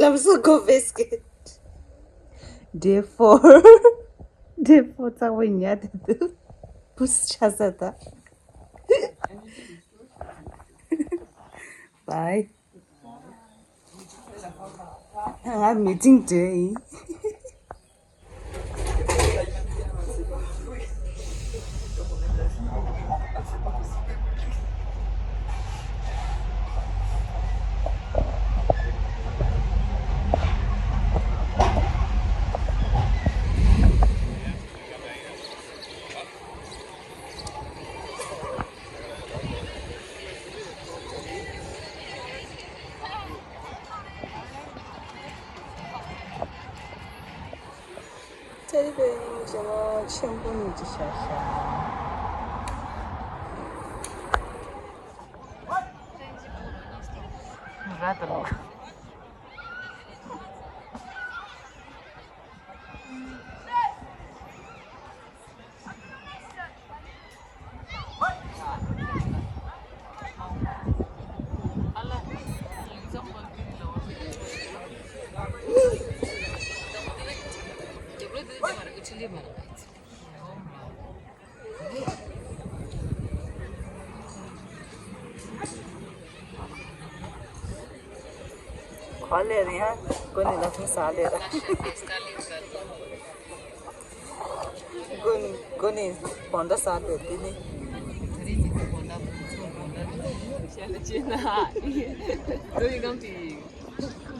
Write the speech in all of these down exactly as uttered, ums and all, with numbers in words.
I'm so good biscuit. Day four. Day four རྩ་བ་ཉལ་བསྡད་འདུག་བུ་ཆ་ས་ད། Bye. ང་མི་ཊིང་འགྲོ་ཡིན། ཊེ་ཌི་བེར་ཅིག་ཆེན་པོ་གཉིས་ཅིག་བཞག་ཤག་ར་ད་ལོ། ག་ལེར་ཡང་ཀུན་ནས་ལ་ཐུང་ས་ལེར། ཀུན་ཀུན་ནས་བོན་ད་ས་དེ་དེ་ནི།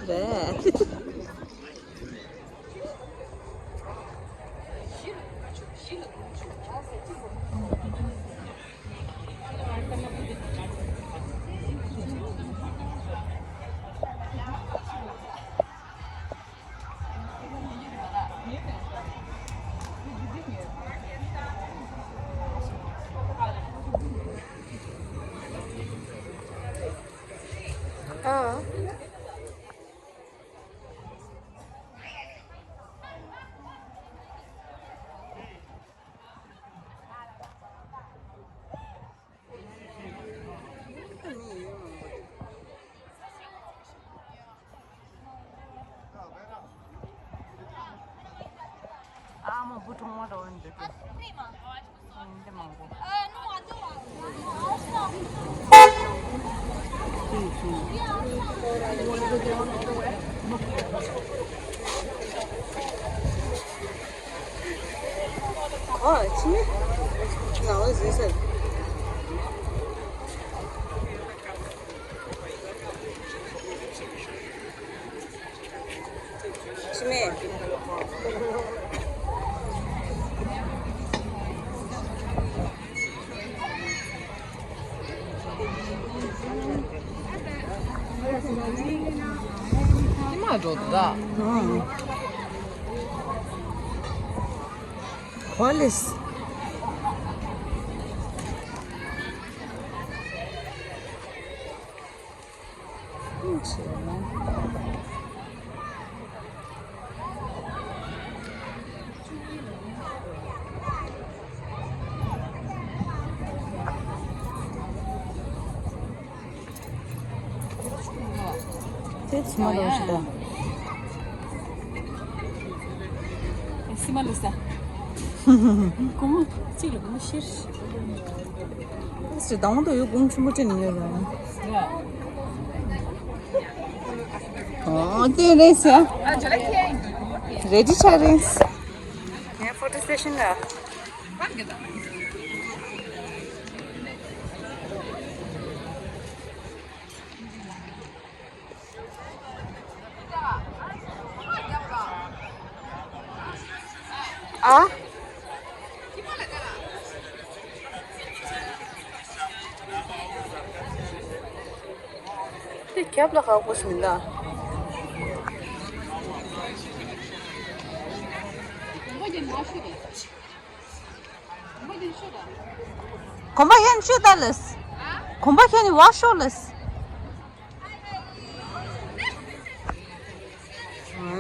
རེད། ཨ་མ་བུ་ཆུང་མ་འགྲོ་འདི་དེ་འདི་མང་པོ། ཨ་ཅི་ནི་ང་འོ་ཟིན་ཟེར། ཤི་མེད། ཉི་མ་འགྲོ་འདུག་ད། གོ་ལེས། དེ་ཚོ་མ་ལོ་ཞིག་ད། སི་མ་ལུ་ས། གོང་མ་གཅིག་ལ་གོང་མ་ཤེར། སི་དང་དུ་ཡོད་གོང་ཆུ་མོ་ཅན་ཡོད་ར། ཨོ་དེ་རེད་ས། རེ་ཌི་ཆ་རེད། ངའི་ཕོ་ཊོ་སི་ཊེ་ཤན་ལ། ཨ། དེ་རྒྱབ་ལ་ཁག་པོ་ཞིག་མིན་ད། གོམ་པ་ཡན་ཤུ་ད་ལས། གོམ་པ་ཁྱེད་ནི་བ་ཤོག་ལས།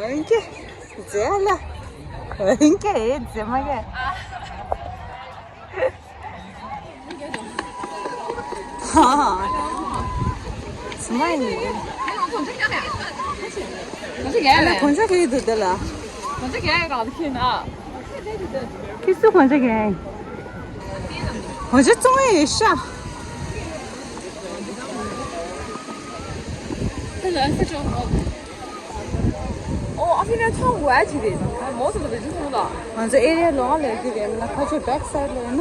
ཨང་ཀེ། ཛེ་ལ། ཨང་ཀེ་ཨེ་ཛེ་མ་ཀེ། ཧ་ཧ། སྨ་ཡིན། གོན་ཆ་ག་རེ་འདུག་དེ་ལ། གོན་ཆ་ག་རེ་གང་ཁྱེར་ན། ཁྱེད་ཚོ་གོན་ཆ་ག་རེ། གོན་ཆ་བཙོང་ཡས་ཡོད་ཤག་ཨོ་ཨ་ཕི་ན་ཐང་གོ་ཨ་ཅི་རེད། མོ་སོ་ལ་བེ་ཅུ་ཐང་ལ། ང་ཚོ་ཨེ་རི་ཡ་ལོགས་ལ་ཡོད་ཀྱི་རེད། མ་ན་ཁ་ཆེ་བེག་སའིད་ལ་ཡོད་ན།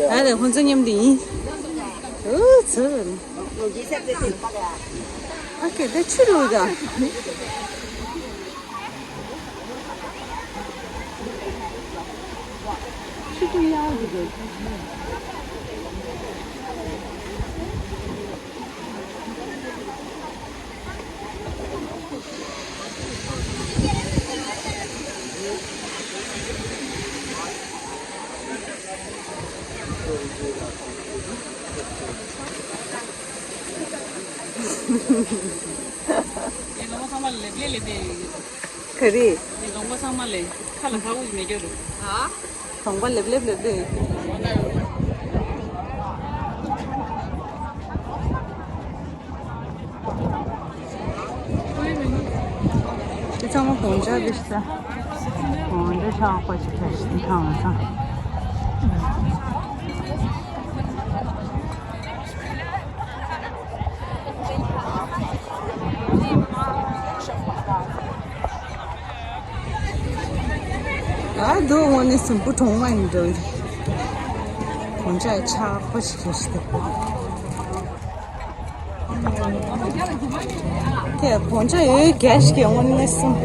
ཨ་ལེ་ཁོང་ཚོ་མཉམ་དུ་ཡིན། ཨུ་ཚུ། ཨ་ཁེ་དེ་ཆུ་རུ་ད། ཆུ་རུ་ཡག་གི་རེད། ངའི་ལོང་བ་ཚང་མ་ལེབ་ལེབ་ལེབ་ལེབ་ཡོད། ག་རེ། ངའི་ལོང་བ་ཚང་མ་ལེ་ཁ་ལ་ཁ་ཁུ་ཞིག་མེད་རྒྱུ་རེད། ལོང་བ་ལེབ་ལེབ་ལེབ་ལེབ་ཡོད། འདི་ཚང་མ་གོན་ཆ་རེད་ཤག་གོན་ཆ་ཆག་པ་ཅིག་ཁ་ཤས་འདི་ཐང་ས། ཨ་དོ་དངོས་གནས་སུམ་བུ་གྲོང་མ་ཡིན་འགྲོ། གོན་ཆ་ཆག་པ་ཞིག་རེད་ཤག་དེ་གོན་ཆ་ཡོད་རྒྱ་ཞིག་གི་དངོས་གནས་སུམ།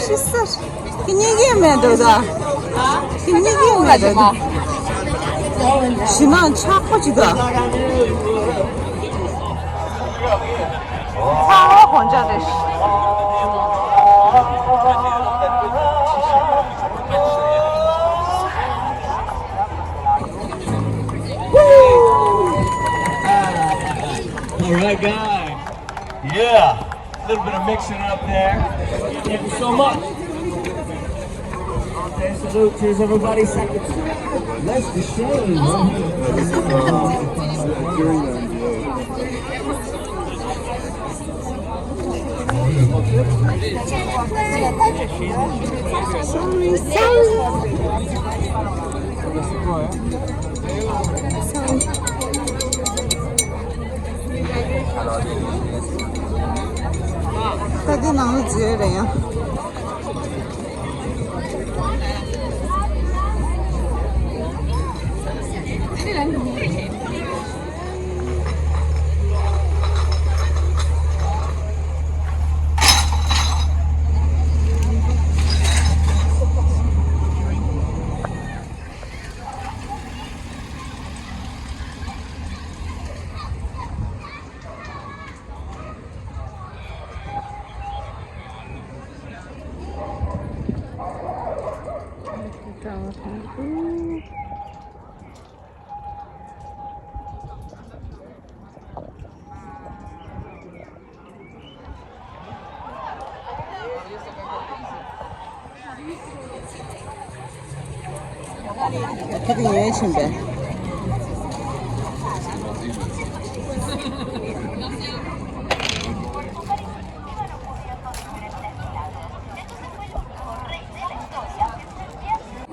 ཤི་སོང་། ཁྱེད་གཉིས་ཀྱིས་མེད་འགྲོ་ད། ཁྱེད་གཉིས་ཀྱིས་མེད་འགྲོ་ད། ཞི་ན་ཆག་པོ་ཅིག་ད། ཚ་བ་གོན་ཆ་རེད། All right, guys. Yeah. A little bit of mixing up there. Thank you so much. Okay, salute. Cheers, everybody. Second. Let's the show. Sorry, sorry. ད་འདི་ནང་ལ་འཛུལ་རེད་ཡ། ཁ་ཏི་ཡོད་ཕྱིན་པས།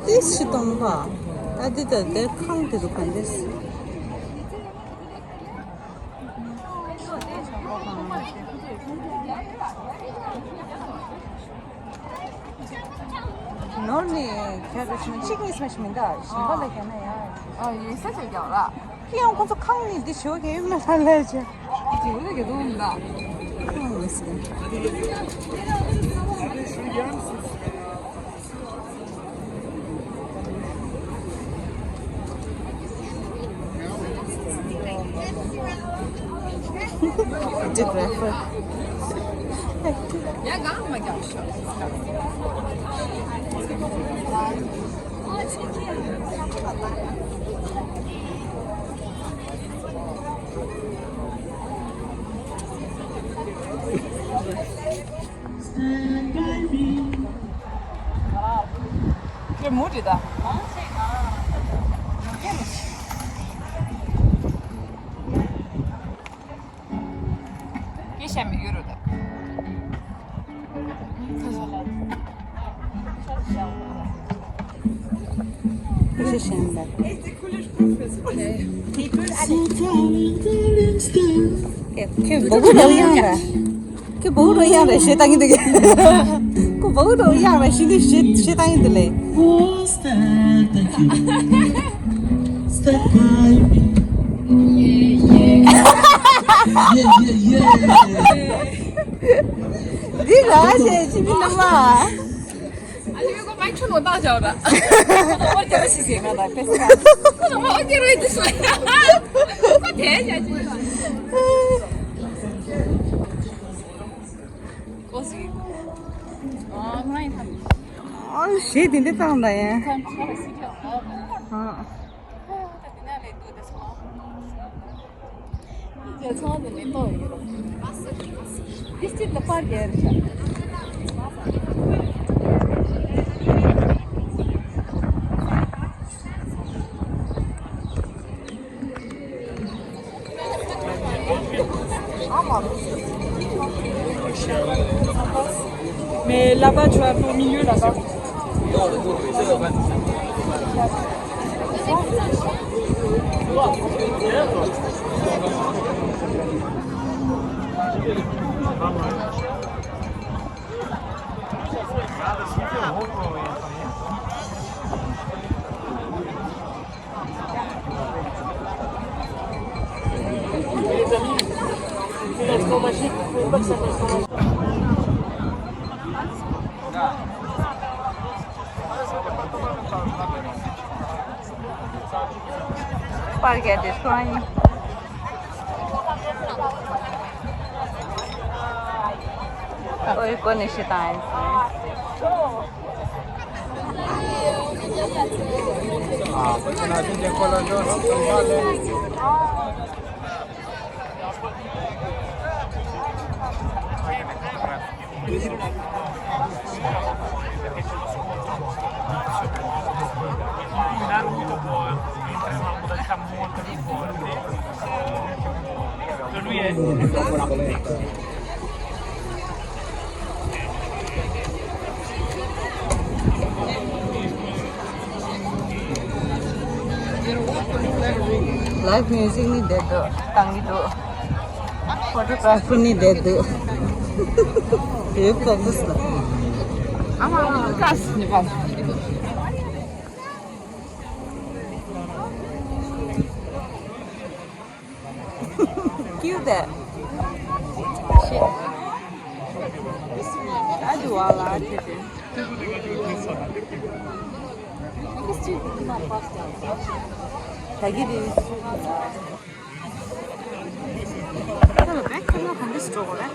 ཏིས་ཤི་སྟོང་པ། ད་འདི་ད་དེ་ཁང་དེ་རུ་ག་འདྲས། ནོར་ནི་ཁྱེད་རུ་ཕྱིན་གཅིག་གཉིས་མ་ཞིག་མི་འདུག་གཞན་པ་ལ་རྒྱག་ན་ཡང་། ཨ་ཡིན་ས་ཆ་རྒྱག་ལ། ཁྱི་ཡང་ཁོ་ཚོ་ཁང་ནི་འདི་ཞོ་གས་མ་ལ་ལས་ཆེ། དེ་འོ་ལ་རྒྱག་དུ་མི་འདུག་ཁང་མི་སྲིད། Videographer. ཁྱོད་མུ་འདྲི་ད། སྐད་ཆ་མི་ཡོད་རུ་ད། ཁ་ཤས་ཤེས་ད། ཁྱོད་བོ་གུ་རོ་ཡང་ར། ཁྱོད་བོ་གུ་རོ་ཡང་ར་ཞེ་ད་གི་འདུག་ཁོ་བོ་གུ་རོ་ཡང་ར་ཞེ་འདི་ཞེ་ཞེ་ད་གི་འདུག་ལེ། འདི་ར་ཞེ་ཅི་མི་ནམ་མ། ཨ་ལི་ཀོ་མའི་ཆུ་ནོ་ཏག་ཅའོ་ར། ཁོ་ཏོ་ཨོ་ཏེ་རོ་ཤི་ཟེར་ང་ད་ཕེ་སི་ཀ། ཁོ་ཏོ་ཨོ་ཏེ་རོ་ཨི་ཏི་སོ་ཡ། ཁོ་ཏེ་ཡ་ཅི་ལ། ཨོ་སི། ཨ་ང་ཡི་ཐ། ཨ་ཞེ་དེ་འདི་བཏང་ད་ཡ། ཨ། Mais là-bas, tu vois, au milieu, là-bas. པར་རྒྱག་དེ་སོང་ཡིན། ཨོའི་ཀོ་ནི་ཤི་ཏང་ཡིན། Live music ནི་བསྡད་འདུག་བཏང་གི་འདུག Photographer ནི་བསྡད་འདུག་དེའི་focus ལ། ཨ་མ་ཨ་མ་ཀ་སི་ནི་པ། Cute that. Shit. I do all that. Take it easy. ད་ལོ་བེག་ཁ་ལོ་ག་འདྲ་ཞིག་འགྲོ་དགོས་རེད།